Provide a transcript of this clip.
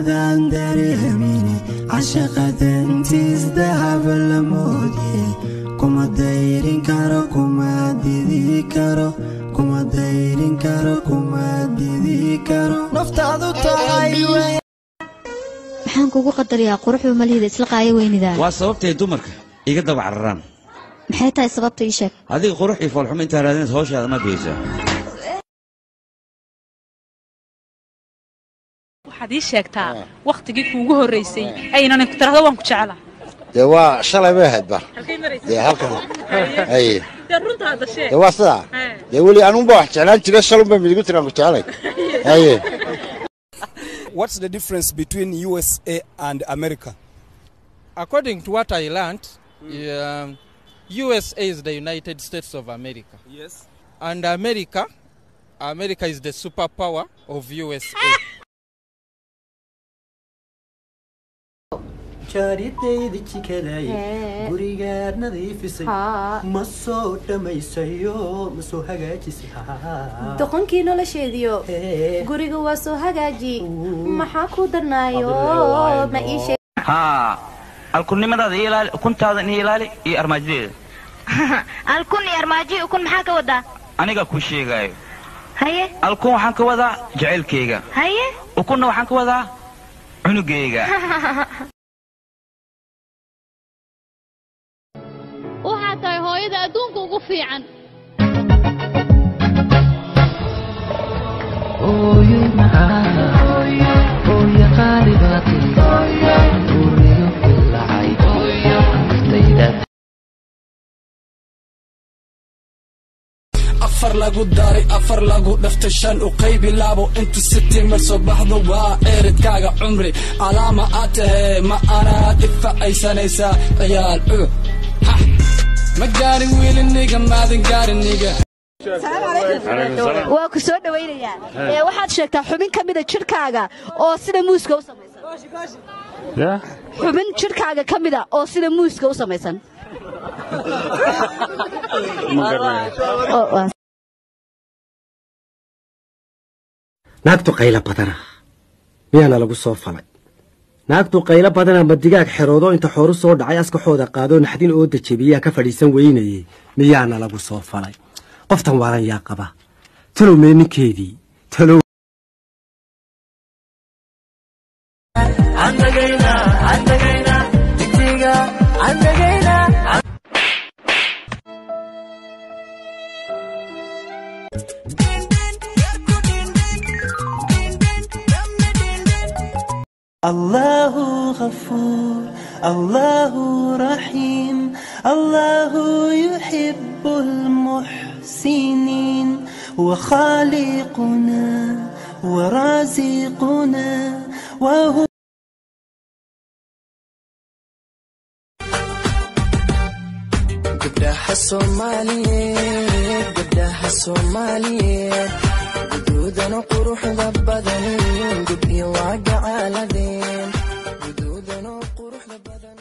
Maadan dareemine cashaqadantiis dahab la moodye. Kuma dayrin karo, kuma didi karo, kuma dayrin karo, kuma didi karo, naftaadu tahay. Maxaan kugu qadariyaa? Quruxba malihida, isla qaayo weynidaa. Waa sababtay dumarka iga daba cararaan. Maxay tahay sababta? Ii sheeg. Adiga qurux iyo foolxumo intaa raadinays, hawshaada ma geysaa? Waxaad ii sheegtaa wakhtigii kuugu horreysay aynan ku tirahdo waan ku jeclaa. Dee waa shalay bay ahayd ba. Halkay maraysa? Dee halkan haye. Dee runta hadda sheeg. Dee waa sidaa. Dee weli anuunba wax jeclaan jira, shalun bay midigu tiraan ku jecelay, haye. What's the difference between USA and America? According to what I learned, USA is the United States of America. And America is the superpower of USA. Jaaridayda jikaday, gurigaad nadiifisay, ma soo dhammaysayo, ma soo hagaajisay? Doqonkii nolosheediyo guriga waa soo hagaaji, maxaa ku darnaayo? Ma ii sheeg. Haa, alkunnimadaada ii ilaali, ukuntaada ii ilaali iyo armaajadeeda. Alkun iyo armaajo iyo ukun maxaa ka wadaa? Aniga kuu sheegaayo. Haye. Alkun waxaan ka wadaa jacaylkayga. Haye. Ukunna waxaan ka wadaa cunugayga. Waxaad tahay hooyada adduunka ugu fiican. Afar lagu daray afar lagu dhaftay shan, u qaybi labo, inta sitii mar soo baxdo waa eeridkaaga cumri calaama aad tahee. Ma anaad ifacaysanaysaa ciyaal u ma gaarin wiiliniga, maadan gaariniga. Waa ku soo dhawaynayaa. Ee waxaad sheegtaa xubin ka mida jidhkaaga oo sida muuska u samaysan. Xubin jidhkaaga ka mida oo sida muuska u samaysan. Naagtu qaylo badana, miyaana lagu soo falay? Naagtu qaylo badana, ma digaag xeroodo inta xooru soo dhacay askaxooda qaadoo naxdin oo dajebiyaa ka fadhiisan weynayey? Miyaana lagu soo falay? Qoftan waalan yaa qaba? Talow mee ninkeedii? Talow. الله غفور، الله رحيم، الله يحب المحسنين، وخالقنا ورازقنا وهو Gabdhaha Soomaaliyeed, gabdhaha Soomaaliyeed, guduudano quruxda badan, gabdhiyo waa gacaaladeen, guduudano quruxda badan.